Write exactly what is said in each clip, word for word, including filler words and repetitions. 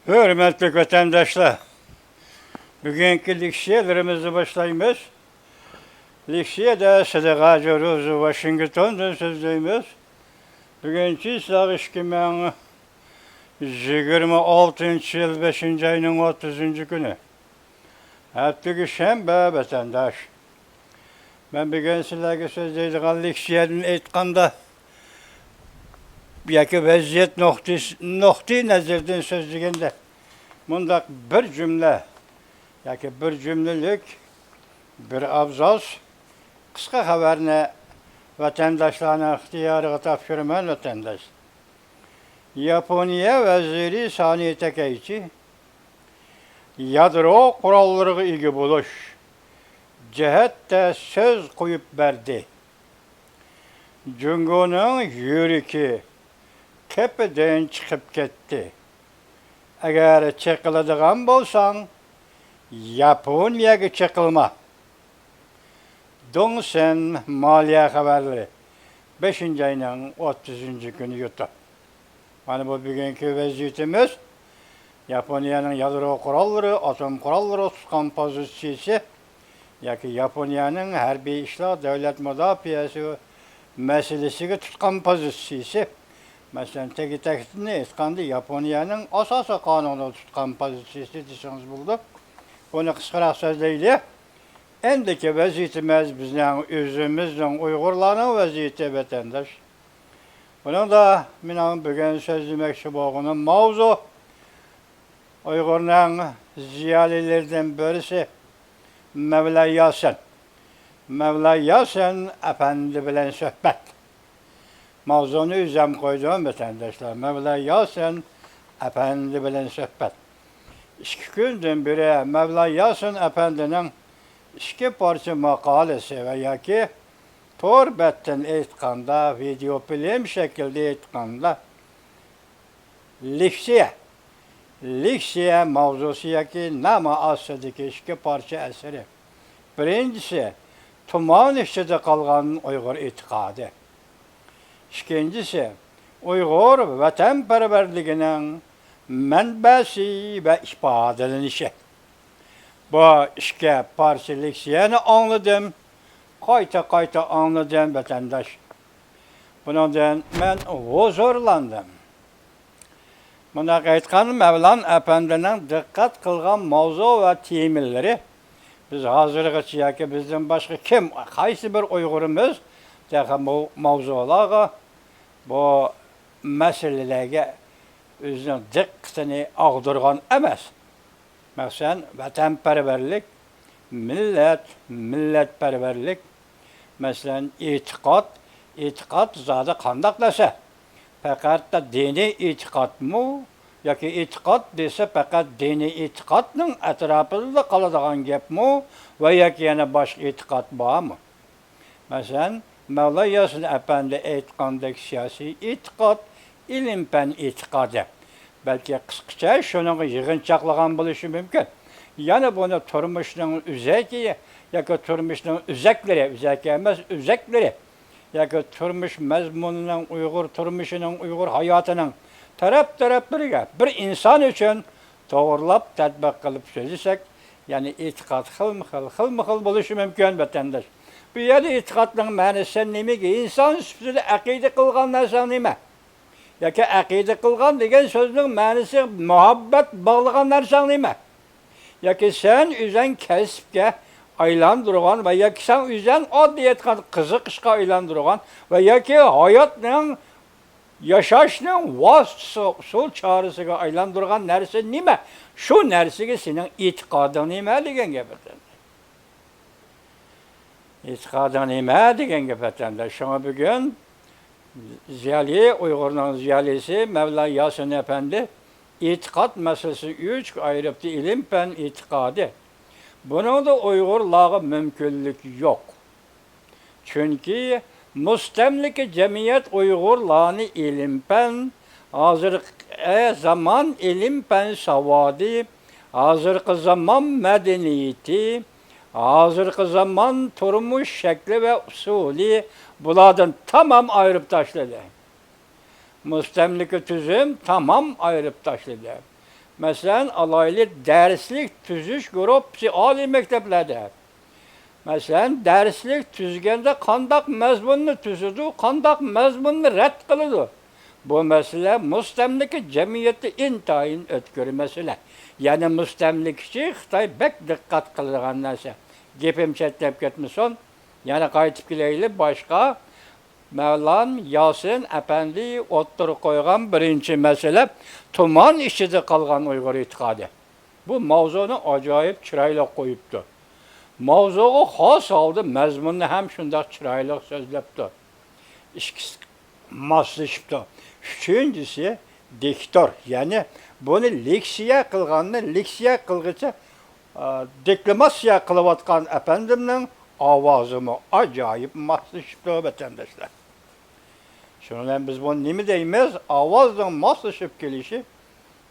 ھۆرمەتلىك ۋەتەنداشلار، بۈگۈنكى لېكسىيەلىرىمىزنى باشلايمىز. لېكسىيەدە سىدىق ھاجى روزى ۋاشىنگتوندىن سۆزلەيمىز. بۈگۈن چىسلاق ئىككى مىڭ يىگىرمە ئالتىنچى يىل بەشىنچى ئاينىڭ ئوتتۇزىنچى كۈنى. ھەپتىگۈ شەنبە ۋەتەنداش. مەن بۈگۈن سىلەرگە سۆزلەيدىغان لېكسىيەدىن ئېيتقاندا، ياكى ۋەزىيەت نۇقتىسى، نۇقتىئى نەزىرىدىن سۆزلىگەندە، مۇنداق بىر جۈملە ياكى بىر جۈملىلىك، بىر ئابزاس قىسقا خەۋەرنى ۋەتەنداشلارنىڭ ئىختىيارىغا تاپشۇرىمەن، ۋەتەنداش. ياپونىيە ۋەزىرى سانى تەكەيچى يادرو قوراللىرىغا ئىگە بولۇش جەھەتتە سۆز قويۇپ بەردى. جۇڭگونىڭ يۈرىكى قېپىدىن چىقىپ كەتتى. ئەگەر چېقىلىدىغان بولساڭ، ياپونىيەگە چېقىلما. دۇڭسىن مالىيە خەۋەرلىرى، بەشىنچى ئاينىڭ ئوتتۇزىنچى كۈنى يۇتۇپ. مانا بۇ بۈگۈنكى ۋەزىيىتىمىز. ياپونىيەنىڭ يادرو قوراللىرى، ئاتوم قوراللىرى تۇتقان پوزىتسىيىسى ياكى ياپونىيەنىڭ ھەربىي ئىشلار، دۆلەت مۇداپىئەسى مەسىلىسىگە تۇتقان پوزىتسىيىسى. مەسىلەن، تېگى-تەكتىنى ئېيتقاندا، ياپونىيەنىڭ ئاساسىي قانۇنىغا تۇتقان پوزىتسىيىسى دېسىڭىز بولىدۇ. بۇنى قىسقىراق سۆزلەيلى. ئەمدىكى ۋەزىيىتىمىز بىزنىڭ ئۆزىمىزنىڭ ئۇيغۇرلارنىڭ ۋەزىيىتى، ۋەتەنداش. بۇنىڭدا مېنىڭ بۈگۈن سۆزلىمەكچى بولغىنىم ماۋزۇ ئۇيغۇرنىڭ زىيالىيلىرىدىن بىرسى مەۋلا ياسىن. مەۋلا ياسىن ئەپەندى بىلەن سۆھبەت. ماۋزۇنى ئۆزۈم قويدۇم، ۋەتەنداشلار. مەۋلا ياسىن ئەپەندى بىلەن سۆھبەت. ئىككى كۈندىن بېرى مەۋلا ياسىن ئەپەندىنىڭ ئىككى پارچە ماقالىسى ۋە ياكى تور بەتتىن ئېيتقاندا، ۋىدېئو فىلىم شەكلىدە ئېيتقاندا، لېكسىيە، لېكسىيە ماۋزۇسى ياكى نامى ئاستىدىكى ئىككى پارچە ئەسىرى. بىرىنچىسى، تۇمان ئىچىدە قالغان ئۇيغۇر ئېتىقادى. ئىككىنچىسى، ئۇيغۇر ۋەتەنپەرۋەرلىكىنىڭ مەنبەسى ۋە ئىپادىلىنىشى. بۇ ئىككى پارچە لېكسىيەنى ئاڭلىدىم، قايتا-قايتا ئاڭلىدىم، ۋەتەنداش. بۇنىڭدىن مەن ھۇزۇرلاندىم. مۇنداق ئېيتقاندا، مەۋلان ئەپەندىنىڭ دىققەت قىلغان ماۋزۇ ۋە تېمىلىرى، بىز ھازىرغىچە ياكى بىزدىن باشقا كىم، قايسى بىر ئۇيغۇرىمىز تېخى بۇ ماۋزۇلارغا، بۇ مەسىلىلەرگە ئۆزىنىڭ دىققىتىنى ئاغدۇرغان ئەمەس. مەسىلەن، ۋەتەنپەرۋەرلىك، مىللەت، مىللەتپەرۋەرلىك. مەسىلەن، ئېتىقاد، ئېتىقاد زادى قانداق نەرسە؟ پەقەتلا دىنىي ئېتىقادمۇ؟ ياكى ئېتىقاد دېسە، پەقەت دىنىي ئېتىقادنىڭ ئەتراپىدىلا قالىدىغان گەپمۇ؟ ۋە ياكى يەنە باشقا ئېتىقاد بارمۇ؟ مەسىلەن، مەۋلا ياسىن ئەپەندى ئېيتقاندەك، سىياسىي ئېتىقاد، ئىلىم-پەن ئېتىقادى. بەلكى قىسقىچە شۇنىڭغا يىغىنچاقلىغان بولۇشى مۇمكىن. يەنە بۇنى تۇرمۇشنىڭ ئۆزەكى ياكى تۇرمۇشنىڭ ئۆزەكلىرى، ئۆزەكى ئەمەس، ئۆزەكلىرى ياكى تۇرمۇش مەزمۇنىنىڭ، ئۇيغۇر تۇرمۇشىنىڭ، ئۇيغۇر ھاياتىنىڭ تەرەپ-تەرەپلىرىگە بىر ئىنسان ئۈچۈن توغرىلاپ تەتبىق قىلىپ سۆزلىسەك، يەنى ئېتىقاد خىلمۇ خىل، خىلمۇ خىل بولۇشى مۇمكىن، ۋەتەنداش. بۇ يەردە ئېتىقادنىڭ مەنىسى سەن نېمىگە، ئىنسان سۈپىتىدە ئەقىدە قىلغان نەرسەڭ نېمە؟ ياكى ئەقىدە قىلغان دېگەن سۆزنىڭ مەنىسى مۇھەببەت باغلىغان نەرسەڭ نېمە؟ ياكى سەن ئۆزەڭ كەسىپكە ئايلاندۇرغان ۋە ياكى سەن ئۆزەڭ ئاددىي ئېيتقان قىزىقىشقا ئايلاندۇرغان ۋە ياكى ھاياتنىڭ ياشاشنىڭ ۋاسىتىسى، ئۇسۇل چارىسىگە ئايلاندۇرغان نەرسە نېمە؟ شۇ نەرسىگە سېنىڭ ئېتىقادىڭ نېمە دېگەن گەپ ئەمەسمۇ؟ ئېتىقادىڭ نېمە دېگەن گەپ ئەمەسمۇ؟ شۇڭا بۈگۈن زىيالىي، ئۇيغۇرنىڭ زىيالىيسى مەۋلا ياسىن ئەپەندى ئېتىقاد مەسىلىسىنى ئۈچكە ئايرىپتۇ، ئىلىم، پەن، ئېتىقادى. بۇنىڭدا ئۇيغۇرلارغا مۇمكىنلىك يوق. چۈنكى مۇستەملىكە جەمئىيەت ئۇيغۇرلارنى ئىلىم-پەن، ھازىرقى زامان ئىلىم-پەن ساۋادى، ھازىرقى زامان مەدەنىيىتى، ھازىرقى زامان تۇرمۇش شەكلى ۋە ئۇسۇلى، بۇلاردىن تامام ئايرىپ تاشلىدى. مۇستەملىكە تۈزۈم تامام ئايرىپ تاشلىدى. مەسىلەن، ئالايلى، دەرسلىك تۈزۈش گۇرۇپپىسى ئالىي مەكتەپلەردە. مەسىلەن، دەرسلىك تۈزگەندە قانداق مەزمۇننى تۈزىدۇ، قانداق مەزمۇننى رەت قىلىدۇ؟ بۇ مەسىلە مۇستەملىكە جەمئىيەتتە ئىنتايىن ئۆتكۈر مەسىلە. يەنى مۇستەملىكىچى خىتاي بەك دىققەت قىلىدىغان نەرسە. گېپىم چەتلەپ كەتمىسۇن. يەنە قايتىپ كېلەيلى باشقا. مەۋلان ياسىن ئەپەندى ئوتتۇرىغا قويغان بىرىنچى مەسىلە، تۇمان ئىچىدە قالغان ئۇيغۇر ئېتىقادى. بۇ ماۋزۇنى ئاجايىپ چىرايلىق قويۇپتۇ. ماۋزۇغا خاس ھالدا مەزمۇننى ھەم شۇنداق چىرايلىق سۆزلەپتۇ. ئىككىسى ماسلىشىپتۇ. ئۈچىنچىسى دىكتور، يەنى بۇنى لېكسىيە قىلغاننى لېكسىيە قىلغىچە، ئا، دېكلاماتسىيە قىلىۋاتقان ئەپەندىمنىڭ ئاۋازىمۇ ئاجايىپ ماسلىشىپتۇ، ۋەتەنداشلار. شۇنىڭ بىلەن بىز بۇنى نېمە دەيمىز؟ ئاۋازنىڭ ماسلىشىپ كېلىشى.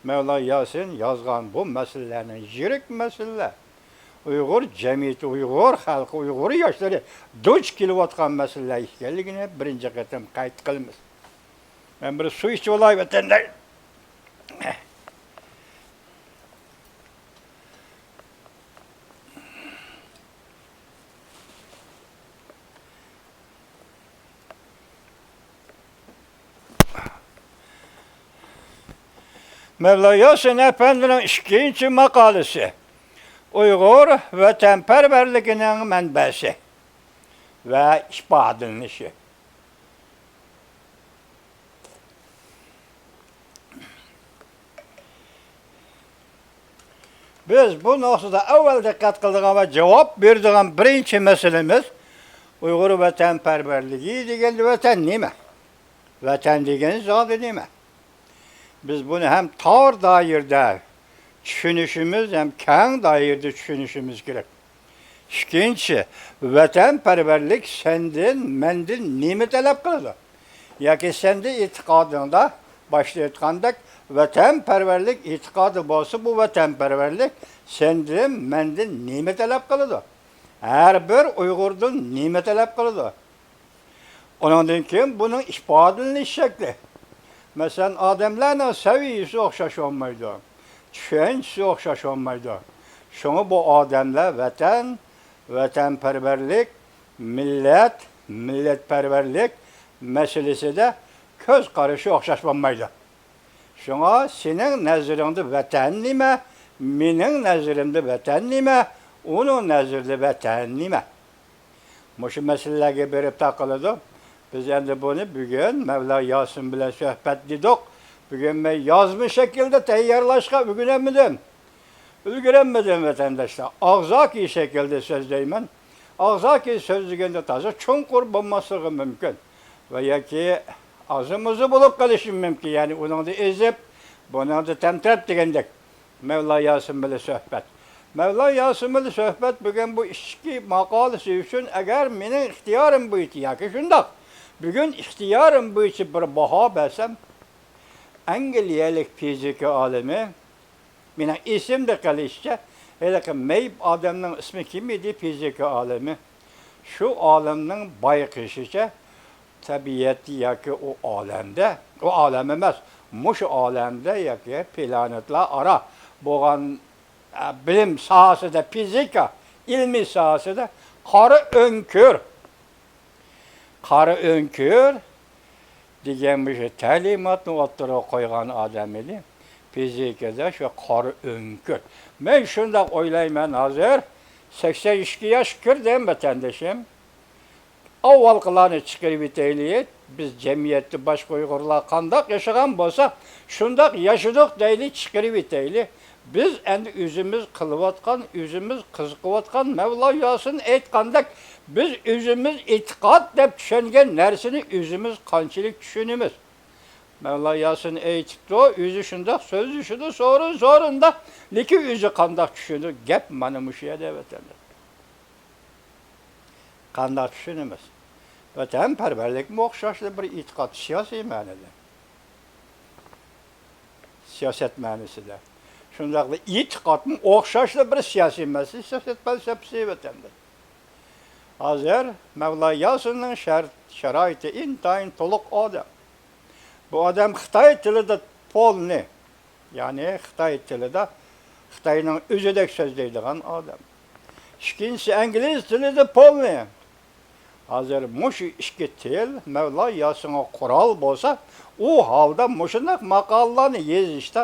مەۋلا ياسىن يازغان بۇ مەسىلىلەرنىڭ يىرىك مەسىلىلەر، ئۇيغۇر جەمئىيىتى، ئۇيغۇر خەلقى، ئۇيغۇر ياشلىرى دۇچ كېلىۋاتقان مەسىلىلەر ئىكەنلىكىنى بىرىنچى قېتىم قەيت قىلىمىز. مەن بىر سۇ ئىچىۋالاي، ۋەتەنداش. مەۋلا ياسىن ئەپەندىنىڭ ئىككىنچى ماقالىسى، ئۇيغۇر ۋەتەنپەرۋەرلىكىنىڭ مەنبەسى ۋە ئىپادىلىنىشى. بىز بۇ نۇقتىدا ئەۋۋەل دىققەت قىلىدىغان ۋە جاۋاب بېرىدىغان بىرىنچى مەسىلىمىز، ئۇيغۇر ۋەتەنپەرۋەرلىكى دېگەندە ۋەتەن نېمە؟ ۋەتەن دېگەن زادى نېمە؟ بىز بۇنى ھەم تار دائىرىدە چۈشىنىشىمىز، ھەم كەڭ دائىرىدە چۈشىنىشىمىز كېرەك. ئىككىنچى، ۋەتەنپەرۋەرلىك سەندىن، مەندىن نېمە تەلەپ قىلىدۇ؟ ياكى سەندە ئېتىقادىڭدا، باشتا ئېيتقاندەك، ۋەتەنپەرۋەرلىك ئېتىقادى بولسا، بۇ ۋەتەنپەرۋەرلىك سەندىن، مەندىن نېمە تەلەپ قىلىدۇ؟ ھەر بىر ئۇيغۇردىن نېمە تەلەپ قىلىدۇ؟ ئۇنىڭدىن كېيىن بۇنىڭ ئىپادىلىنىش شەكلى. مەسىلەن، ئادەملەرنىڭ سەۋىيىسى ئوخشاش بولمايدۇ، چۈشەنچىسى ئوخشاش بولمايدۇ. شۇڭا بۇ ئادەملەر ۋەتەن، ۋەتەنپەرۋەرلىك، مىللەت، مىللەتپەرۋەرلىك مەسىلىسىدە كۆز قارىشى ئوخشاش بولمايدۇ. شۇڭا سېنىڭ نەزىرىڭدە ۋەتەن نېمە، مېنىڭ نەزىرىمدە ۋەتەن نېمە، ئۇنىڭ نەزىرىدە ۋەتەن نېمە؟ مۇشۇ مەسىلىلەرگە بېرىپ تاقىلىدۇ. بىز ئەمدى بۇنى بۈگۈن مەۋلا ياسىن بىلەن سۆھبەت دېدۇق. بۈگۈن مەن يازما شەكىلدە تەييارلاشقا ئۆگىنەلمىدىم. ئۈلگۈرەلمىدىم، ۋەتەنداشلار. ئاغزاكى شەكىلدە سۆزلەيمەن. ئاغزاكى سۆزلىگەندە تازا چوڭقۇر بولماسلىقى مۇمكىن. ۋە ياكى ئازمۇزى بولۇپ قېلىشى مۇمكىن. يەنى ئۇنىڭدا ئېزىپ، بۇنىڭدا تەمتىرەپ دېگەندەك. مەۋلا ياسىن بىلەن سۆھبەت. مەۋلا ياسىن بىلەن سۆھبەت بۈگۈن بۇ ئىچكى ماقالىسى ئۈچۈن ئەگەر مېنىڭ ئىختىيارىم بويىچە ياكى شۇنداق، بۈگۈن ئىختىيارىم بويىچە بىر باھا بەرسەم، ئەنگلىيەلىك فىزىكا ئالىمى، مېنىڭ ئېسىمدە قېلىشىچە، ھېلىقى مەيىپ ئادەمنىڭ ئىسمى كىم ئىدى؟ فىزىكا ئالىمى. شۇ ئالىمنىڭ بايقىشىچە، تەبىئەتتە ياكى ئۇ ئالەمدە، ئۇ ئالەم ئەمەس، مۇشۇ ئالەمدە ياكى پلانېتلار ئارا بولغان، ئە، بىلىم ساھەسىدە، فىزىكا ئىلمى ساھەسىدە قارا ئۆڭكۈر، قارا ئۆڭكۈر دېگەن مۇشۇ تەلىماتنى ئوتتۇرىغا قويغان ئادەم ئىدى. فىزىكىدا شۇ قارا ئۆڭكۈر. مەن شۇنداق ئويلايمەن، ھازىر سەكسەن ئىككى ياشقا كىردىم، ۋەتەندىشىم. ئاۋۋالقىلارنى چىقىرىۋېتەيلى، بىز جەمئىيەتتە باشقا ئۇيغۇرلار قانداق ياشىغان بولسا، شۇنداق ياشىدۇق دەيلى، چىقىرىۋېتەيلى. بىز ئەمدى ئۆزىمىز قىلىۋاتقان، ئۆزىمىز قىزىقىۋاتقان، مەۋلا ياسىن ئېيتقاندەك، بىز ئۆزىمىز ئېتىقاد دەپ چۈشەنگەن نەرسىنى ئۆزىمىز قانچىلىك چۈشىنىمىز؟ مەۋلا ياسىن ئېيتىپتۇ، ئۆزى شۇنداق سۆزلىشىدۇ، سورۇن-سورۇندا، لېكىن ئۆزى قانداق چۈشىنىدۇ؟ گەپ مانا مۇشۇ يەردە، ۋەتەندە. قانداق چۈشىنىمىز؟ ۋەتەنپەرۋەرلىكمۇ ئوخشاشلا بىر ئېتىقاد، سىياسىي مەنىدە. سىياسەت مەنىسىدە. شۇنداقلا ئېتىقادمۇ ئوخشاشلا بىر سىياسىي مەسىلە، سىياسەت پەلسەپىسى ۋەتەندە. ھازىر مەۋلا ياسىننىڭ شەرت، شارائىتى ئىنتايىن تولۇق ئادەم. بۇ ئادەم خىتاي تىلىدا پولنى، يەنى خىتاي تىلىدا خىتاينىڭ ئۆزىدەك سۆزلەيدىغان ئادەم. ئىككىنچىسى ئىنگلىز تىلىدا پولنى. ھازىر مۇشۇ ئىككى تىل مەۋلا ياسىنغا قورال بولسا، ئۇ ھالدا مۇشۇنداق ماقالىلارنى يېزىشتا،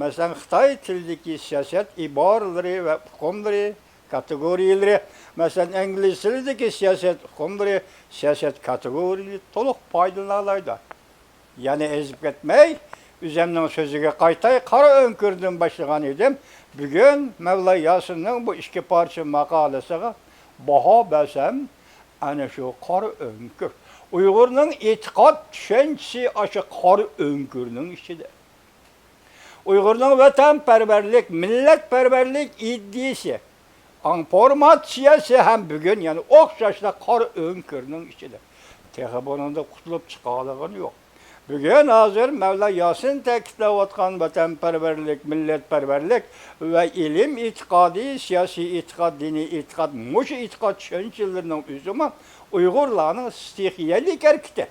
مەسىلەن، خىتاي تىلىدىكى سىياسەت ئىبارىلىرى ۋە ئۇقۇملىرى، كاتېگورىيەلىرى، مەسىلەن، ئىنگلىز تىلىدىكى سىياسەت ئۇقۇملىرى، سىياسەت كاتېگورىيەلىرى تولۇق پايدىلىنالايدۇ. يەنە ئېزىپ كەتمەي، ئۆزۈمنىڭ سۆزىگە قايتاي، قارا ئۆڭكۈردىن باشلىغان ئىدىم. بۈگۈن مەۋلا ياسىننىڭ بۇ ئىككى پارچە ماقالىسىغا باھا بەرسەم، ئەنە شۇ قارا ئۆڭكۈر. ئۇيغۇرنىڭ ئېتىقاد چۈشەنچىسى ئاشۇ قارا ئۆڭكۈرنىڭ ئىچىدە. ئۇيغۇرنىڭ ۋەتەنپەرۋەرلىك، مىللەتپەرۋەرلىك ئىدىيىسى، ئاڭپورماتسىيەسى ھەم بۈگۈن يەنە ئوخشاشلا قارا ئۆڭكۈرنىڭ ئىچىدە. تېخى بۇنىڭدىن قۇتۇلۇپ چىقالىغىنى يوق. بۈگۈن ھازىر مەۋلا ياسىن تەكىتلەۋاتقان ۋەتەنپەرۋەرلىك، مىللەتپەرۋەرلىك ۋە ئىلىم ئېتىقادى، سىياسىي ئېتىقاد، دىنىي ئېتىقاد، مۇشۇ ئېتىقاد چۈشەنچىلىرىنىڭ ئۆزىمۇ ئۇيغۇرلارنىڭ ستىخىيەلىك ھەرىكىتى.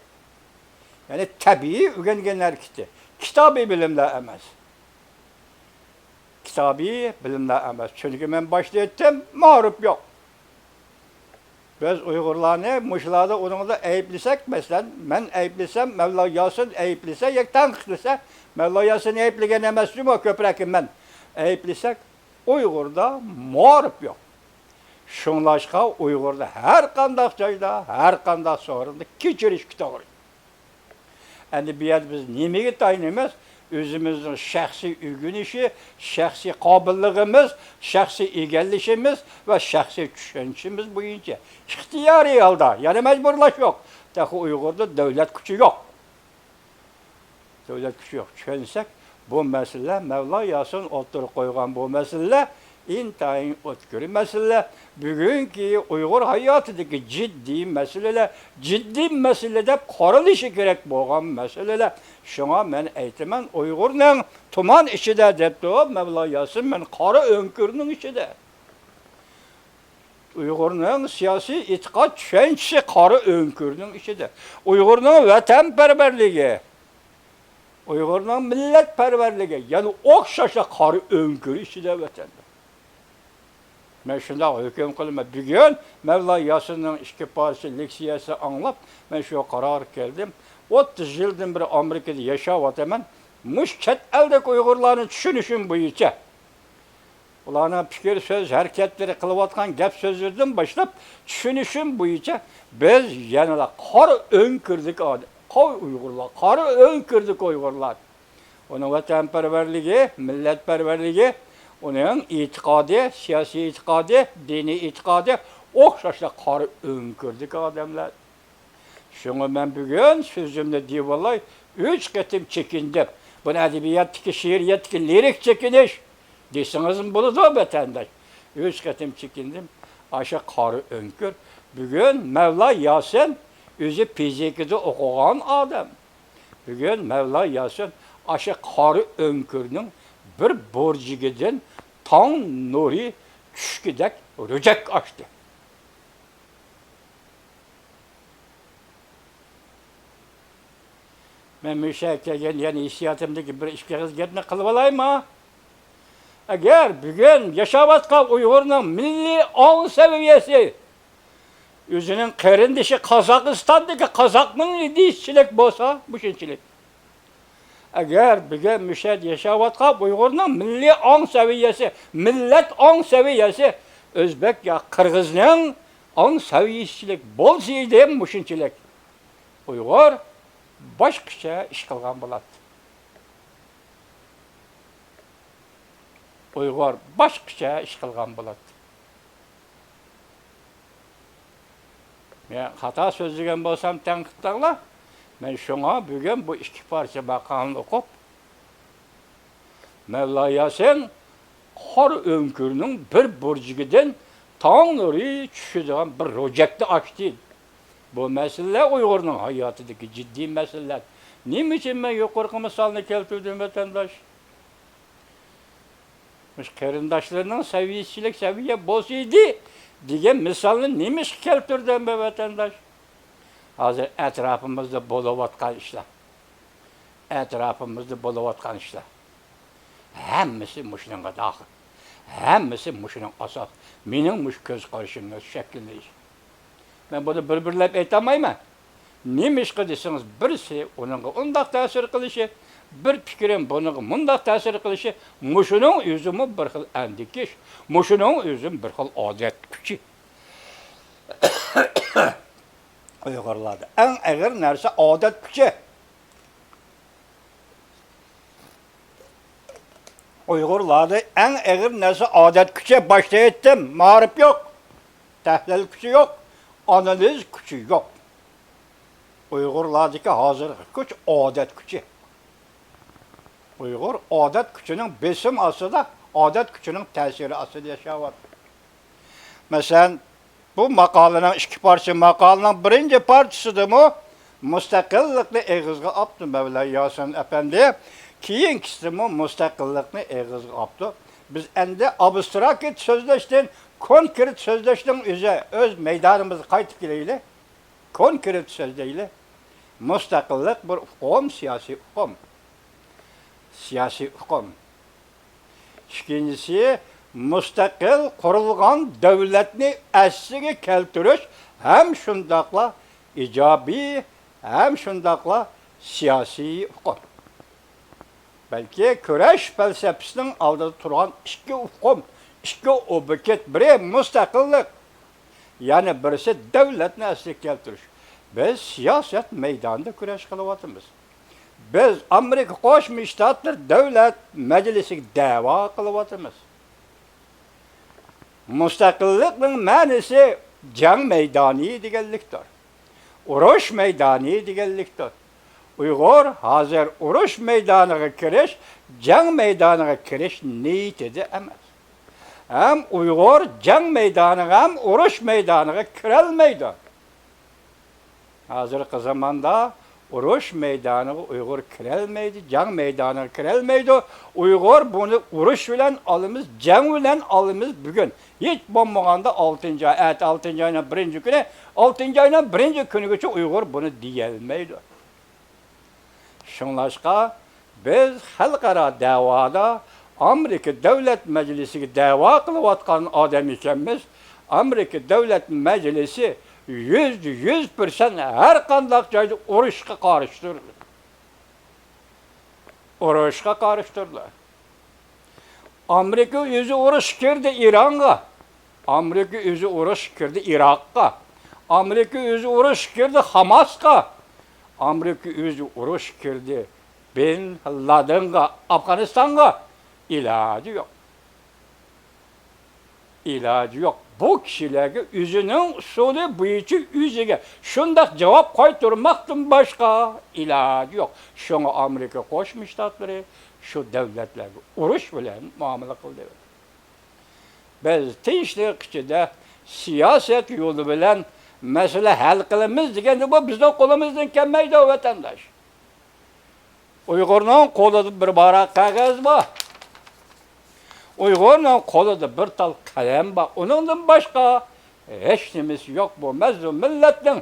يەنى تەبىئىي ئۆگەنگەن ھەرىكىتى. كىتابىي بىلىملەر ئەمەس. كىتابىي بىلىملەر ئەمەس. چۈنكى مەن باشتا ئېيتتىم، مائارىپ يوق. بىز ئۇيغۇرلارنى مۇشۇلاردا ئۇنىڭدا ئەيىبلىسەك، مەسىلەن، مەن ئەيىبلىسەم، مەۋلا ياسىن ئەيىبلىسە ياكى تەنقىدلىسە، مەۋلا ياسىن ئەيىبلىگەن ئەمەس جۇمۇ، كۆپرەك مەن ئەيىبلىسەك، ئۇيغۇردا مائارىپ يوق. شۇڭلاشقا ئۇيغۇردا ھەر قانداق جايدا، ھەر قانداق سورۇندا كېچىرىشكە توغرا. ئەمدى بۇ يەردە بىز نېمىگە تايىنىمىز؟ ئۆزىمىزنىڭ شەخسىي ئۆگىنىشى، شەخسىي قابىللىقىمىز، شەخسىي ئىگىلىشىمىز ۋە شەخسىي چۈشەنچىمىز بويىچە ئىختىيارىي ھالدا، يەنى مەجبۇرلاش يوق. تېخى ئۇيغۇردا دۆلەت كۈچى يوق. دۆلەت كۈچى يوق. چۈشەنسەك، بۇ مەسىلىلەر، مەۋلا ياسىن ئوتتۇرىغا قويغان بۇ مەسىلىلەر ئىنتايىن ئۆتكۈر مەسىلىلەر. بۈگۈنكى ئۇيغۇر ھاياتىدىكى جىددىي مەسىلىلەر، جىددىي مەسىلە دەپ قارىلىشى كېرەك بولغان مەسىلىلەر. شۇڭا مەن ئېيتىمەن، ئۇيغۇرنىڭ تۇمان ئىچىدە دەپتۇ مەۋلا ياسىن، مەن قارا ئۆڭكۈرنىڭ ئىچىدە. ئۇيغۇرنىڭ سىياسىي ئېتىقاد چۈشەنچىسى قارا ئۆڭكۈرنىڭ ئىچىدە. ئۇيغۇرنىڭ ۋەتەنپەرۋەرلىكى، ئۇيغۇرنىڭ مىللەتپەرۋەرلىكى يەنە ئوخشاشلا قارا ئۆڭكۈر ئىچىدە ۋەتەندە. مەن شۇنداق ھۆكۈم قىلىمەن. بۈگۈن مەۋلا ياسىننىڭ ئىككى پارچە لېكسىيەسى ئاڭلاپ، مەن شۇ قارارغا كەلدىم. ئوتتۇز يىلدىن بېرى ئامېرىكىدا ياشاۋاتىمەن. مۇشۇ چەت ئەلدىكى ئۇيغۇرلارنى چۈشىنىشىم بويىچە، ئۇلارنىڭ پىكىر، سۆز، ھەرىكەتلىرى، قىلىۋاتقان گەپ سۆزلىرىدىن باشلاپ چۈشىنىشىم بويىچە، بىز يەنىلا قارا ئۆڭكۈردىكى ئادەم، قارا ئۇيغۇرلار، قارا ئۆڭكۈردىكى ئۇيغۇرلار. ئۇنىڭ ۋەتەنپەرۋەرلىكى، مىللەتپەرۋەرلىكى، ئۇنىڭ ئېتىقادى، سىياسىي ئېتىقادى، دىنىي ئېتىقادى ئوخشاشلا قارا ئۆڭكۈردىكى ئادەملەر. شۇڭا مەن بۈگۈن سۆزۈمنى دېۋالاي ئۈچ قېتىم چېكىندىم. بۇنى ئەدەبىياتتىكى، شېئىرىيەتتىكى لىرىك چېكىنىش دېسىڭىزمۇ بولىدۇ، ۋەتەنداش. ئۈچ قېتىم چېكىندىم. ئاشۇ قارا ئۆڭكۈر. بۈگۈن مەۋلا ياسىن ئۆزى فىزىكىدا ئوقۇغان ئادەم. بۈگۈن مەۋلا ياسىن ئاشۇ قارا ئۆڭكۈرنىڭ بىر بۇرجىكىدىن تاڭ نۇرى چۈشكۈدەك رۆجەك ئاچتى. مەن مۇشۇ يەرگە كەلگەن يەنە ھېسسىياتىمدىكى بىر ئىككى ئېغىز گەپنى قىلىۋالايما؟ ئەگەر بۈگۈن ياشاۋاتقان ئۇيغۇرنىڭ مىللىي ئاڭ سەۋىيەسى ئۆزىنىڭ قېرىندىشى قازاقىستاندىكى قازاقنىڭ دېيىشىچىلىك بولسا، مۇشۇنچىلىك. ئەگەر بۈگۈن مۇشۇ يەردە ياشاۋاتقان ئۇيغۇرنىڭ مىللىي ئاڭ سەۋىيەسى، مىللەت ئاڭ سەۋىيەسى ئۆزبەك يا قىرغىزنىڭ ئاڭ سەۋىيەسىچىلىك بولسا ئىدى، مۇشۇنچىلىك ئۇيغۇر باشقىچە ئىش قىلغان بولاتتى. ئۇيغۇر باشقىچە ئىش قىلغان بولاتتى. مەن خاتا سۆزلىگەن بولسام تەنقىدلەڭلار. مەن شۇڭا بۈگۈن بۇ ئىككى پارچە ماقالىنى ئوقۇپ، مەۋلا ياسىن قارا ئۆڭكۈرنىڭ بىر بۇرجىكىدىن تاڭ نۇرى چۈشىدىغان بىر روجەكنى ئاچتى. بۇ مەسىلىلەر ئۇيغۇرنىڭ ھاياتىدىكى جىددىي مەسىلىلەر. نېمە ئۈچۈن مەن يۇقىرىقى مىسالنى كەلتۈردۈم، ۋەتەنداش؟ مۇشۇ قېرىنداشلىرىنىڭ سەۋىيەسىچىلىك سەۋىيە بولسا ئىدى دېگەن مىسالنى نېمىشقا كەلتۈردۈم، بۇ ۋەتەنداش؟ ھازىر ئەتراپىمىزدا بولۇۋاتقان ئىشلار. ئەتراپىمىزدا بولۇۋاتقان ئىشلار. ھەممىسى مۇشۇنىڭغا داخىل. ھەممىسى مۇشۇنىڭ ئاساس. مېنىڭ مۇشۇ كۆز قارىشىمنىڭ شەكىللىنىشى. مەن بۇنى بىر-بىرلەپ ئېيتالمايمەن. نېمىشقا دېسىڭىز، بىرسى ئۇنىڭغا ئۇنداق تەسىر قىلىشى، بىر پىكرىم بۇنىڭغا مۇنداق تەسىر قىلىشى، مۇشۇنىڭ ئۆزىمۇ بىر خىل ئەندىكىش، مۇشۇنىڭ ئۆزىمۇ بىر خىل ئادەت كۈچى. ئۇيغۇرلاردا ئەڭ ئېغىر نەرسە ئادەت كۈچى. ئۇيغۇرلاردا ئەڭ ئېغىر نەرسە ئادەت كۈچى، باشتا ئېيتتىم، مائارىپ يوق، تەھلىل كۈچى يوق، ئانالىز كۈچى يوق. ئۇيغۇرلاردىكى ھازىرقى كۈچ ئادەت كۈچى. ئۇيغۇر ئادەت كۈچىنىڭ بېسىمى ئاستىدا، ئادەت كۈچىنىڭ تەسىرى ئاستىدا ياشاۋاتىدۇ. مەسىلەن، بۇ ماقالىنىڭ ئىككى پارچە، ماقالىنىڭ بىرىنچى پارچىسىدىمۇ مۇستەقىللىقنى ئېغىزغا ئاپتۇ مەۋلا ياسىن ئەپەندى، كېيىنكىسىدىمۇ مۇستەقىللىقنى ئېغىزغا ئاپتۇ. بىز ئەمدى ئابستراكت سۆزلەشتىن كونكرېت سۆزلەشنىڭ ئۆزى، ئۆز مەيدانىمىزغا قايتىپ كېلەيلى. كونكرېت سۆزلەيلى. مۇستەقىللىق بىر ئۇقۇم، سىياسىي ئۇقۇم. سىياسىي ئۇقۇم. ئىككىنچىسى، مۇستەقىل قۇرۇلغان دۆلەتنى ئەسلىگە كەلتۈرۈش ھەم شۇنداقلا ئىجابىي، ھەم شۇنداقلا سىياسىي ئۇقۇم. بەلكى كۈرەش پەلسەپىسىنىڭ ئالدىدا تۇرغان ئىككى ئۇقۇم، ئىككى ئوبيېكت، بىرى مۇستەقىللىق، يەنە بىرسى دۆلەتنى ئەسلىگە كەلتۈرۈش. بىز سىياسەت مەيدانىدا كۈرەش قىلىۋاتىمىز. بىز ئامېرىكا قوشما شتاتلىرى دۆلەت مەجلىسىگە دەۋا قىلىۋاتىمىز. مۇستەقىللىقنىڭ مەنىسى جەڭ مەيدانى دېگەنلىكتۇر. ئۇرۇش مەيدانى دېگەنلىكتۇر. ئۇيغۇر ھازىر ئۇرۇش مەيدانىغا كىرىش، جەڭ مەيدانىغا كىرىش نىيىتىدە ئەمەس. ھەم ئۇيغۇر جەڭ مەيدانىغا، ھەم ئۇرۇش مەيدانىغا كىرەلمەيدۇ. ھازىرقى زاماندا ئۇرۇش مەيدانىغا ئۇيغۇر كىرەلمەيدۇ، جەڭ مەيدانىغا كىرەلمەيدۇ. ئۇيغۇر بۇنى ئۇرۇش بىلەن ئالىمىز، جەڭ بىلەن ئالىمىز بۈگۈن. ھېچ بولمىغاندا ئالتىنچى ئاي، ئەتە ئالتىنچى ئاينىڭ بىرىنچى كۈنى، ئالتىنچى ئاينىڭ بىرىنچى كۈنىگىچە ئۇيغۇر بۇنى دېيەلمەيدۇ. شۇڭلاشقا بىز خەلقئارا دەۋادا ئامېرىكا دۆلەت مەجلىسىگە دەۋا قىلىۋاتقان ئادەم ئىكەنمىز. ئامېرىكا دۆلەت مەجلىسى يۈزدە يۈز پىرسەنت ھەر قانداق جايدا ئۇرۇشقا قارشى تۇرىدۇ. ئۇرۇشقا قارشى تۇرىدۇ. ئامېرىكا ئۆزى ئۇرۇش كىردى ئىرانغا. ئامېرىكا ئۆزى ئۇرۇش كىردى ئىراققا. ئامېرىكا ئۆزى ئۇرۇش كىردى خاماسقا. ئامېرىكا ئۆزى ئۇرۇش كىردى بىن لادېنغا، ئافغانىستانغا. ئىلاجى يوق. ئىلاجى يوق. بۇ كىشىلەرگە ئۆزىنىڭ ئۇسۇلى بويىچە ئۆزىگە شۇنداق جاۋاب قايتۇرماقتىن باشقا ئىلاجى يوق. شۇڭا ئامېرىكا قوشما شتاتلىرى شۇ دۆلەتلەرگە ئۇرۇش بىلەن مۇئامىلە قىلدى. بىز تىنچلىق ئىچىدە سىياسەت يولى بىلەن مەسىلە ھەل قىلىمىز دېگەندە، بۇ بىزنىڭ قولىمىزدىن كەلمەيدۇ، ۋەتەنداش. ئۇيغۇرنىڭ قولىدا بىر ۋاراق قەغەز بار. ئۇيغۇرنىڭ قولىدا بىر تال قەلەم بار. ئۇنىڭدىن باشقا ھېچ نېمىسى يوق بۇ مەزلۇم مىللەتنىڭ.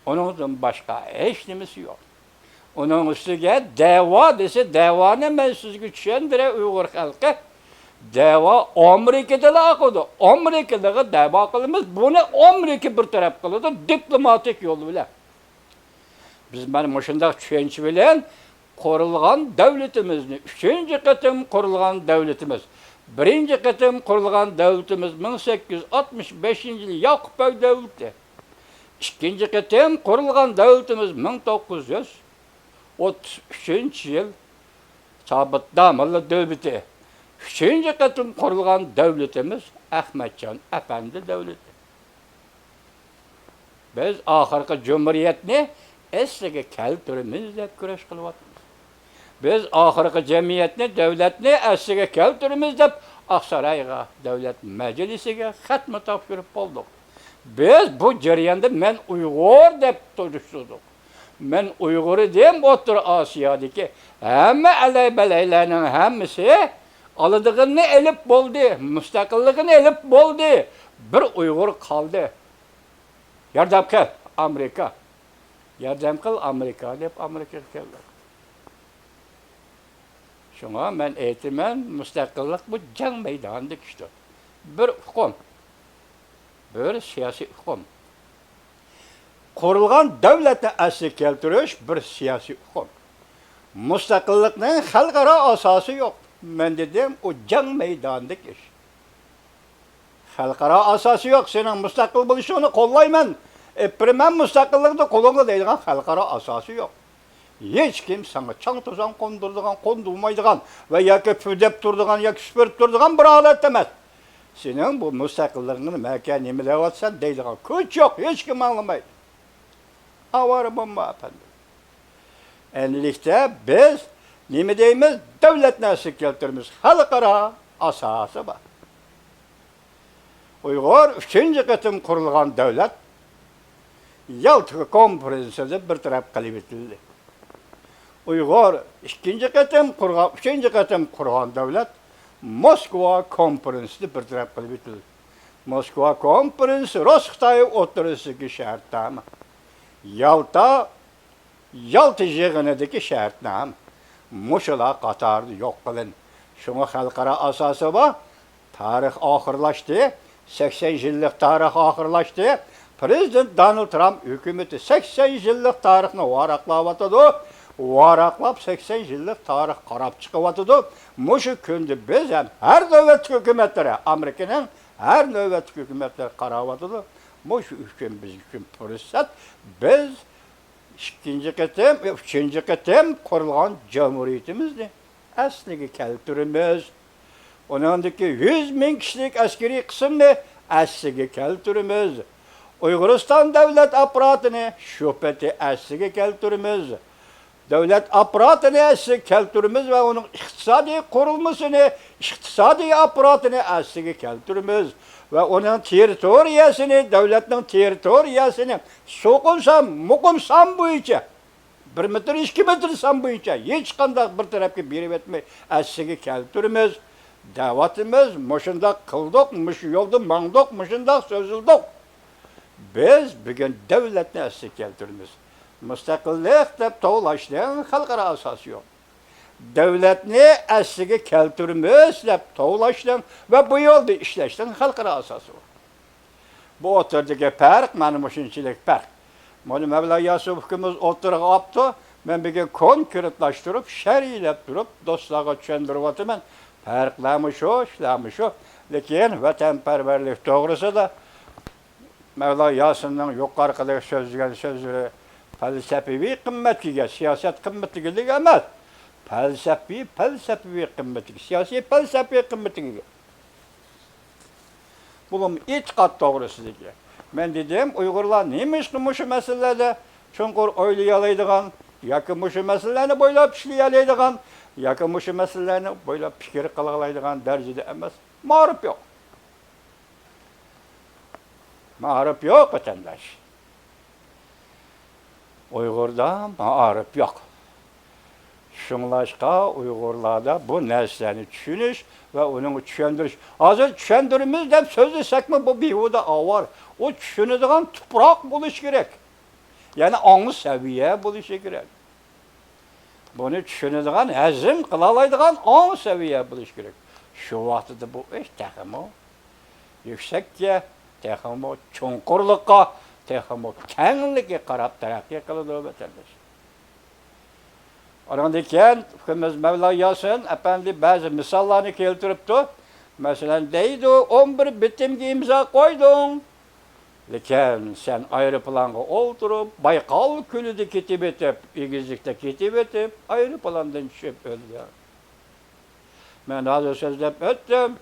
ئۇنىڭدىن باشقا ھېچ نېمىسى يوق. ئۇنىڭ ئۈستىگە دەۋا دېسە، دەۋانى مەن سىزگە چۈشەندۈرەي، ئۇيغۇر خەلقى. دەۋا ئامېرىكىدىلا قىلىدۇ. ئامېرىكىلىغا دەۋا قىلىمىز. بۇنى ئامېرىكا بىر تەرەپ قىلىدۇ، دىپلوماتىك يول بىلەن. بىز مانا مۇشۇنداق چۈشەنچە بىلەن قۇرۇلغان دۆلىتىمىزنى، ئۈچىنچى قېتىم قۇرۇلغان دۆلىتىمىز، بىرىنچى قېتىم قۇرۇلغان دۆلىتىمىز مىڭ سەككىز يۈز ئاتمىش بەشىنچى يىلى ياقۇپ بەگ دۆلىتى. ئىككىنچى قېتىم قۇرۇلغان دۆلىتىمىز مىڭ توققۇز يۈز ئوتتۇز ئۈچىنچى يىل سابىت داموللا دۆلىتى. ئۈچىنچى قېتىم قۇرۇلغان دۆلىتىمىز ئەخمەتجان ئەپەندى دۆلىتى. بىز ئاخىرقى جۇمھۇرىيەتنى ئەسلىگە كەلتۈرىمىز دەپ كۈرەش قىلىۋاتىمىز. بىز ئاخىرقى جەمئىيەتنى، دۆلەتنى ئەسلىگە كەلتۈرىمىز دەپ ئاقسارايغا، دۆلەت مەجلىسىگە خەتمۇ تاپشۇرۇپ بولدۇق. بىز بۇ جەرياندا مەن ئۇيغۇر دەپ تونۇشتۇردۇق. مەن ئۇيغۇر ئىدىم، ئوتتۇرا ئاسىيادىكى ھەممە ئەلەي-بەلەيلەرنىڭ ھەممىسى ئالىدىغىنىنى ئېلىپ بولدى، مۇستەقىللىقىنى ئېلىپ بولدى. بىر ئۇيغۇر قالدى. ياردەم قىل، ئامېرىكا. ياردەم قىل، ئامېرىكا، دەپ ئامېرىكىغا كەلدى. شۇڭا مەن ئېيتىمەن، مۇستەقىللىق بۇ جەڭ مەيدانىدىكى ئىشتۇر. بىر ئۇقۇم، بىر سىياسىي ئۇقۇم. قۇرۇلغان دۆلەتنى ئەسلىگە كەلتۈرۈش بىر سىياسىي ئۇقۇم. مۇستەقىللىقنىڭ خەلقئارا ئاساسى يوق. مەن دېدىم، ئۇ جەڭ مەيدانىدىكى ئىش. خەلقئارا ئاساسى يوق. سېنىڭ مۇستەقىل بولۇشۇڭنى قوللايمەن، ئېپىرىمەن مۇستەقىللىقنى قولۇڭغا دەيدىغان خەلقئارا ئاساسى يوق. ھېچكىم ساڭا چاڭ-توزان قوندۇرىدىغان، قوندۇرمايدىغان ۋە ياكى پۈدەپ تۇرىدىغان ياكى سۈپۈرۈپ تۇرىدىغان بىر ھالەت ئەمەس. سېنىڭ بۇ مۇستەقىللىقىڭنى مەكە نېمە دەۋاتىسەن دەيدىغان كۈچ يوق، ھېچكىم ئاڭلىمايدۇ. ئاۋارە بولما، ئەپەندىم. ئەمدىلىكتە بىز نېمە دەيمىز؟ دۆلەتنى ئەسلىگە كەلتۈرىمىز. خەلقئارا ئاساسى بار. ئۇيغۇر ئۈچىنچى قېتىم قۇرۇلغان دۆلەت يالتا كونفېرېنسىيەدە بىر تەرەپ قىلىۋېتىلدى. ئۇيغۇر ئىككىنچى قېتىم قۇرغان، ئۈچىنچى قېتىم قۇرغان دۆلەت موسكۋا كونفېرېنسىيەدە بىر تەرەپ قىلىۋېتىلدى. موسكۋا كونفېرېنسىيە رۇس خىتاي ئوتتۇرىسىدىكى شەرتنامە. يالتا يالتا يىغىنىدىكى شەرتنامە. مۇشۇلار قاتارىدا يوق قىلىن. شۇڭا خەلقئارا ئاساسى بار. تارىخ ئاخىرلاشتى. سەكسەن يىللىق تارىخ ئاخىرلاشتى. پىرېزىدېنت دونالد ترامپ ھۆكۈمىتى سەكسەن يىللىق تارىخنى ۋاراقلاۋاتىدۇ. ۋاراقلاپ سەكسەن يىللىق تارىخ قاراپ چىقىۋاتىدۇ. مۇشۇ كۈندە بىز ھەم ھەر نۆۋەتتىكى ھۆكۈمەتلىرى، ئامېرىكىنىڭ ھەر نۆۋەتتىكى ھۆكۈمەتلىرى قاراۋاتىدۇ. مۇشۇ ئۈچۈن بىز ئۈچۈن پۇرسەت. بىز ئىككىنچى قېتىم، ئۈچىنچى قېتىم قۇرۇلغان جۇمھۇرىيىتىمىزنى ئەسلىگە كەلتۈرىمىز. ئۇنىڭدىكى يۈز مىڭ كىشىلىك ئەسكىرىي قىسىمنى ئەسلىگە كەلتۈرىمىز. ئۇيغۇرىستان دۆلەت ئاپپاراتىنى شۇ پېتى ئەسلىگە كەلتۈرىمىز. دۆلەت ئاپپاراتىنى ئەسلىگە كەلتۈرىمىز ۋە ئۇنىڭ ئىقتىسادىي قۇرۇلمىسىنى، ئىقتىسادىي ئاپپاراتىنى ئەسلىگە كەلتۈرىمىز ۋە ئۇنىڭ تېررىتورىيەسىنى، دۆلەتنىڭ تېررىتورىيەسىنى سوقۇمسان، مۇقىم سان بويىچە، بىر مېتىر، ئىككى مېتىر سان بويىچە ھېچقانداق بىر تەرەپكە بېرىۋەتمەي ئەسلىگە كەلتۈرىمىز دەۋاتىمىز. مۇشۇنداق قىلدۇق، مۇشۇ يولدا ماڭدۇق، مۇشۇنداق سۆزلىدۇق. بىز بۈگۈن دۆلەتنى ئەسلىگە كەلتۈرىمىز. مۇستەقىللىق دەپ توۋلاشنىڭ خەلقئارا ئاساسى يوق. دۆلەتنى ئەسلىگە كەلتۈرىمىز دەپ توۋلاشنىڭ ۋە بۇ يولدا ئىشلەشنىڭ خەلقئارا ئاساسى بار. بۇ ئوتتۇرىدىكى پەرق مانا مۇشۇنچىلىك پەرق. مانا مەۋلا ياسىن ئۇكىمىز ئوتتۇرىغا ئاپتۇ. مەن بۈگۈن كونكرېتلاشتۇرۇپ، شەرھلەپ تۇرۇپ، دوستلارغا چۈشەندۈرۈۋاتىمەن. پەرقلەرمۇ شۇ، ئىشلارمۇ شۇ. لېكىن ۋەتەنپەرۋەرلىك توغرىسىدا مەۋلا ياسىننىڭ يۇقىرىقىدەك سۆزلىگەن سۆزلىرى پەلسەپىۋى قىممەتكە ئىگە، سىياسەت قىممىتىگە ئىگە ئەمەس. پەلسەپىي، پەلسەپىۋى قىممىتىگە، سىياسىي پەلسەپىۋى قىممىتىگە ئىگە. بۇلۇم ئېتىقاد توغرىسىدىكى. مەن دېدىم، ئۇيغۇرلار نېمىشقا مۇشۇ مەسىلىلەردە چوڭقۇر ئويلىيالايدىغان ياكى مۇشۇ مەسىلىلەرنى بويلاپ ئىشلىيەلەيدىغان ياكى مۇشۇ مەسىلىلەرنى بويلاپ پىكىر قىلالايدىغان دەرىجىدە ئەمەس؟ مائارىپ يوق. مائارىپ يوق، ۋەتەنداش. ئۇيغۇردا مائارىپ يوق. شۇڭلاشقا ئۇيغۇرلاردا بۇ نەرسىلەرنى چۈشىنىش ۋە ئۇنىڭغا چۈشەندۈرۈش. ھازىر چۈشەندۈرىمىز دەپ سۆزلىسەكمۇ، بۇ بىھۇدە ئاۋارە. ئۇ چۈشىنىدىغان تۇپراق بولۇشى كېرەك. يەنى ئاڭ سەۋىيە بولۇشى كېرەك. بۇنى چۈشىنىدىغان، ھەزىم قىلالايدىغان ئاڭ سەۋىيە بولۇشى كېرەك. شۇ ۋاقتىدا بۇ ئىش تېخىمۇ يۈكسەككە، تېخىمۇ چوڭقۇرلۇققا، تېخىمۇ كەڭلىككە قاراپ تەرەققىي قىلىدۇ، ۋەتەنداش. ئۇنىڭدىن كېيىن ئۇكىمىز مەۋلا ياسىن ئەپەندى بەزى مىساللارنى كەلتۈرۈپتۇ. مەسىلەن، دەيدۇ، «ئون بىر بېتىمگە ئىمزا قويدۇڭ. لېكىن سەن ئايروپىلانغا ئولتۇرۇپ، بايقال كۆلىدە كېتىۋېتىپ، ئېگىزلىكتە كېتىۋېتىپ، ئايروپىلاندىن چۈشۈپ ئۆلدۈڭ.» مەن ھازىر سۆزلەپ ئۆتتۈم،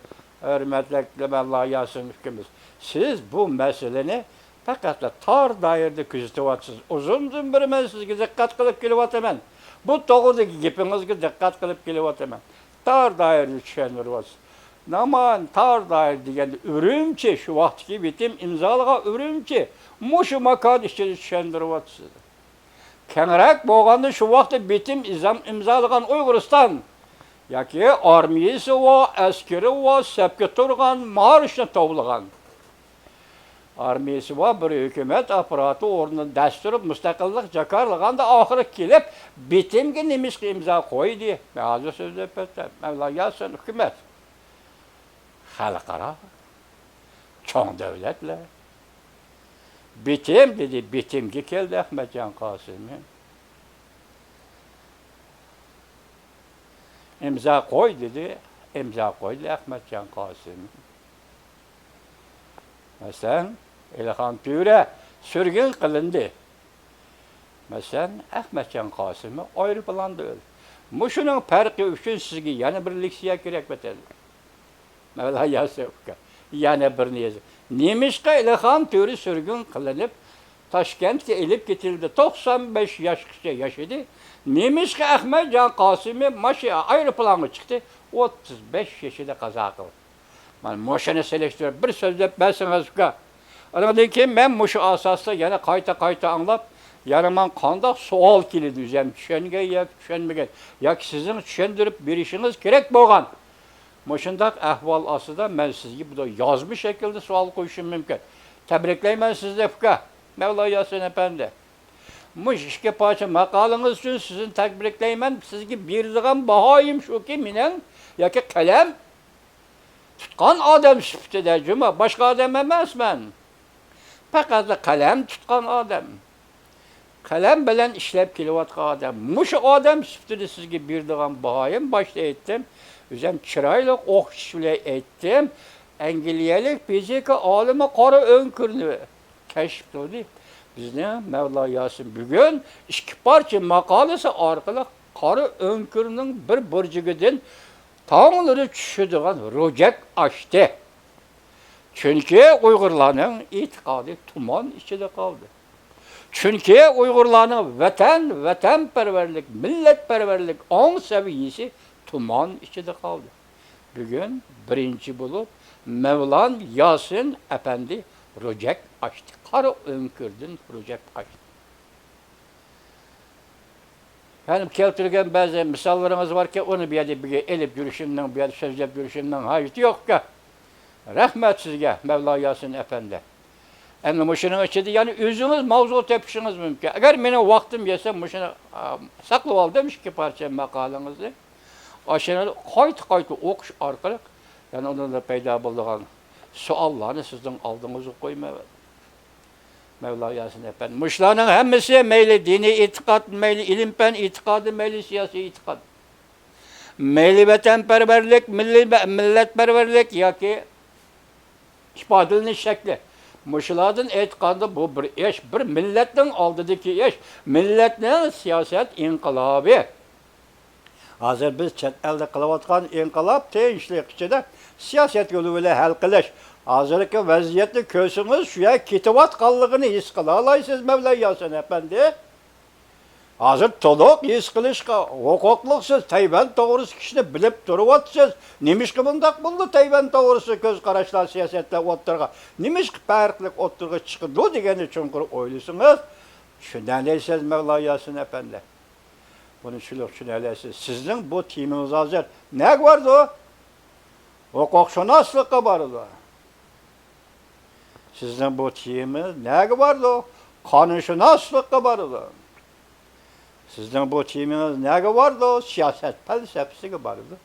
ھۆرمەتلىك مەۋلا ياسىن ئۇكىمىز. سىز بۇ مەسىلىنى پەقەتلا تار دائىرىدە كۆزىتىۋاتىسىز. ئۇزۇندىن بېرى مەن سىزگە دىققەت قىلىپ كېلىۋاتىمەن. بۇ توغرىدىكى گېپىڭىزگە دىققەت قىلىپ كېلىۋاتىمەن. تار دائىرىدە چۈشەندۈرۈۋاتىسىز. نامان تار دائىرە دېگەندە ئۈرۈمچى، شۇ ۋاقىتتىكى بېتىم ئىمزالىغان ئۈرۈمچى، مۇشۇ ماكان ئىچىدە چۈشەندۈرۈۋاتىسىز. كەڭرەك بولغاندا شۇ ۋاقىتتا بېتىم ئىزام-، ئىمزالىغان ئۇيغۇرىستان ياكى ئارمىيىسى بار، ئەسكىرى بار، سەپكە تۇرغان، مائارىشنى توۋلىغان. ئارمىيىسى بار بىر ھۆكۈمەت ئاپپاراتى ئورنىدىن دەس تۇرۇپ، مۇستەقىللىق جاكارلىغاندا، ئاخىرى كېلىپ، بىتىمگە نېمىشقا ئىمزا قويدى؟ مەن ھازىر سۆزلەپ ئۆتەم. مەۋلا ياسىن، ھۆكۈمەت، خەلقئارا چوڭ دۆلەتلەر. بىتىم دېدى، بىتىمگە كەلدى ئەخمەتجان قاسىمى. ئىمزا قوي دېدى، ئىمزا قويدى ئەخمەتجان قاسىمى. مەسىلەن، ئېلىخان تۆرە سۈرگۈن قىلىندى. مەسىلەن، ئەخمەتجان قاسىمى ئايروپىلاندا ئۆلدى. مۇشۇنىڭ پەرقى ئۈچۈن سىزگە يەنە بىر لېكسىيە كېرەك، ۋەتەن. مەۋلا ياسىن ئۇكا، يەنە بىرنى يېزىڭ. نېمىشقا ئېلىخان تۆرە سۈرگۈن قىلىنىپ، تاشكەنتكە ئېلىپ كېتىلدى، توقسان بەش ياشقىچە ياشىدى؟ نېمىشقا ئەخمەتجان قاسىمى ماشىنا، ئايروپىلانغا چىقتى، ئوتتۇز بەش يېشىدا قازا قىلدى؟ مانا مۇشۇنى سېلىشتۇرۇپ بىر سۆزلەپ بەرسىڭىز، ئۇكا. ئانىڭدىن كېيىن مەن مۇشۇ ئاساستا يەنە قايتا-قايتا ئاڭلاپ، يەنە ماڭا قانداق سوئال كېلىدۇ، ئۆزۈم چۈشەنگەن ياكى چۈشەنمىگەن، ياكى سىزنىڭ چۈشەندۈرۈپ بېرىشىڭىز كېرەك بولغان. مۇشۇنداق ئەھۋال ئاستىدا مەن سىزگە بۇ يازما شەكىلدە سوئال قويۇشۇم مۇمكىن. تەبرىكلەيمەن سىزنى، ئۇكا، مەۋلا ياسىن ئەپەندى. مۇشۇ ئىككى پارچە ماقالىڭىز ئۈچۈن سىزنى تەبرىكلەيمەن. سىزگە بېرىدىغان باھايىم شۇكى، مېنىڭ ياكى قەلەم تۇتقان ئادەم سۈپىتىدە جۇمۇ، باشقا ئادەم ئەمەسمەن. پەقەتلا قەلەم تۇتقان ئادەم. قەلەم بىلەن ئىشلەپ كېلىۋاتقان ئادەم. مۇشۇ ئادەم سۈپىتىدە سىزگە بېرىدىغان باھايىم، باشتا ئېيتتىم، ئۆزۈم چىرايلىق ئوخشىتىش بىلەن ئېيتتىم، ئەنگلىيەلىك فىزىكا ئالىمى قارا ئۆڭكۈرنى كەشىپ قىلدى. بىزنىڭ مەۋلا ياسىن بۈگۈن ئىككى پارچە ماقالىسى ئارقىلىق قارا ئۆڭكۈرنىڭ بىر بۇرجىكىدىن تاڭلىرى چۈشىدىغان روجەك ئاچتى. چۈنكى ئۇيغۇرلارنىڭ ئېتىقادى تۇمان ئىچىدە قالدى. چۈنكى ئۇيغۇرلارنىڭ ۋەتەن، ۋەتەنپەرۋەرلىك، مىللەتپەرۋەرلىك ئاڭ سەۋىيىسى تۇمان ئىچىدە قالدى. بۈگۈن بىرىنچى بولۇپ مەۋلان ياسىن ئەپەندى روجەك ئاچتى. قارا ئۆڭكۈردىن روجەك ئاچتى. يەنە كەلتۈرگەن بەزى مىساللىرىڭىز باركەن، ئۇنى بۇ يەردە بىرگە ئېلىپ يۈرۈشۈمنىڭ، بۇ يەردە سۆزلەپ يۈرۈشۈمنىڭ ھاجىتى يوقكەن. رەھمەت سىزگە، مەۋلا ياسىن ئەپەندى. ئەمدى مۇشۇنىڭ ئىچىدە يەنە ئۆزىڭىز ماۋزۇ تېپىشىڭىز مۇمكىن. ئەگەر مېنىڭ ۋاقتىم يەتسە، مۇشۇنى، ئا، ساقلىۋالدىم، ئىككى پارچە ماقالىڭىزنى. ئاشۇنى قايتا-قايتا ئوقۇش ئارقىلىق، يەنە ئۇنىڭدا پەيدا بولىدىغان سوئاللارنى سىزنىڭ ئالدىڭىزغا قويىمەن. مەۋلا ياسىن ئەپەندى، مۇشۇلارنىڭ ھەممىسى مەيلى دىنىي ئېتىقاد، مەيلى ئىلىم-پەن ئېتىقادى، مەيلى سىياسىي ئېتىقاد، مەيلى ۋەتەنپەرۋەرلىك، مىللىي، مىللەتپەرۋەرلىك ياكى ئىپادىلىنىش شەكلى. مۇشۇلاردىن ئېيتقاندا، بۇ بىر ئىش، بىر مىللەتنىڭ ئالدىدىكى ئىش، مىللەتنىڭ سىياسەت ئىنقىلابى. ھازىر بىز چەت ئەلدە قىلىۋاتقان ئىنقىلاب تىنچلىق ئىچىدە سىياسەت يولى بىلەن ھەل قىلىش. ھازىرقى ۋەزىيەتنى كۆرسىڭىز، شۇ يەرگە كېتىۋاتقانلىقىنى ھېس قىلالايسىز، مەۋلا ياسىن ئەپەندى. ھازىر تولۇق ھېس قىلىشقا ھوقۇقلۇقسىز. تەيۋەن توغرىسىدىكى ئىشنى بىلىپ تۇرۇۋاتىسىز. نېمىشقا بۇنداق بولدى؟ تەيۋەن توغرىسىدا كۆز قاراشلار، سىياسەتلەر ئوتتۇرىغا نېمىشقا پەرقلىق ئوتتۇرىغا چىقىدۇ دېگەننى چوڭقۇر ئويلىسىڭىز، چۈشىنەلەيسىز، مەۋلا ياسىن ئەپەندى. بۇنى شۇنداق چۈشىنەلەيسىز. سىزنىڭ بۇ تېمىڭىز ھازىر نەگە بارىدۇ؟ ھوقۇقشۇناسلىققا بارىدۇ. سىزنىڭ بۇ تېمىڭىز نەگە بارىدۇ؟ قانۇنشۇناسلىققا بارىدۇ. سىزنىڭ بۇ تېمىڭىز نەگە بارىدۇ؟ سىياسەت پەلسەپىسىگە بارىدۇ.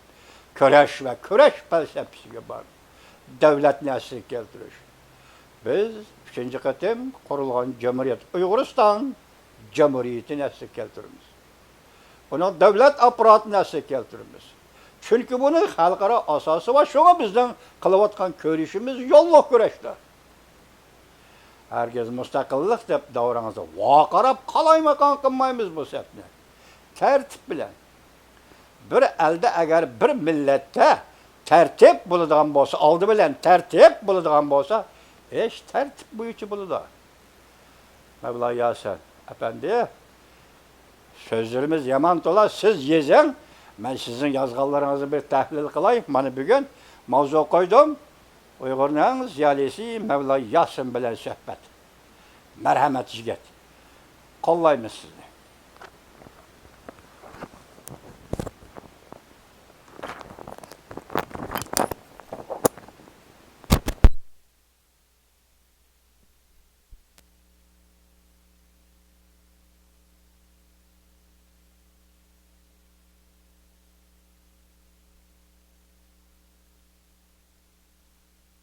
كۈرەش ۋە كۈرەش پەلسەپىسىگە بارىدۇ. دۆلەتنى ئەسلىگە كەلتۈرۈش. بىز ئۈچىنچى قېتىم قۇرۇلغان جۇمھۇرىيەت، ئۇيغۇرىستان جۇمھۇرىيىتىنى ئەسلىگە كەلتۈرىمىز. ئۇنىڭ دۆلەت ئاپپاراتىنى ئەسلىگە كەلتۈرىمىز. چۈنكى بۇنى خەلقئارا ئاساسى بار، شۇڭا بىزنىڭ قىلىۋاتقان كۈرىشىمىز يوللۇق كۈرەشتۇر. ھەرگىز مۇستەقىللىق دەپ داۋراڭىزدا ۋارقىراپ قالايمىقان قىلمايمىز بۇ سەپنى. تەرتىپ بىلەن. بىر ئەلدە ئەگەر بىر مىللەتتە تەرتىپ بولىدىغان بولسا، ئالدى بىلەن تەرتىپ بولىدىغان بولسا، ئىش تەرتىپ بويىچە بولىدۇ. مەۋلا ياسىن ئەپەندى، سۆزلىرىمىز يامان تولا، سىز يېزىڭ، مەن سىزنىڭ يازغانلىرىڭىزنى بىر تەھلىل قىلاي. مانا بۈگۈن ماۋزۇ قويدۇم، ئۇيغۇرنىڭ زىيالىيسى مەۋلا ياسىن بىلەن سۆھبەت. مەرھەمەت يىگىت، قوللايمىز سىزنى.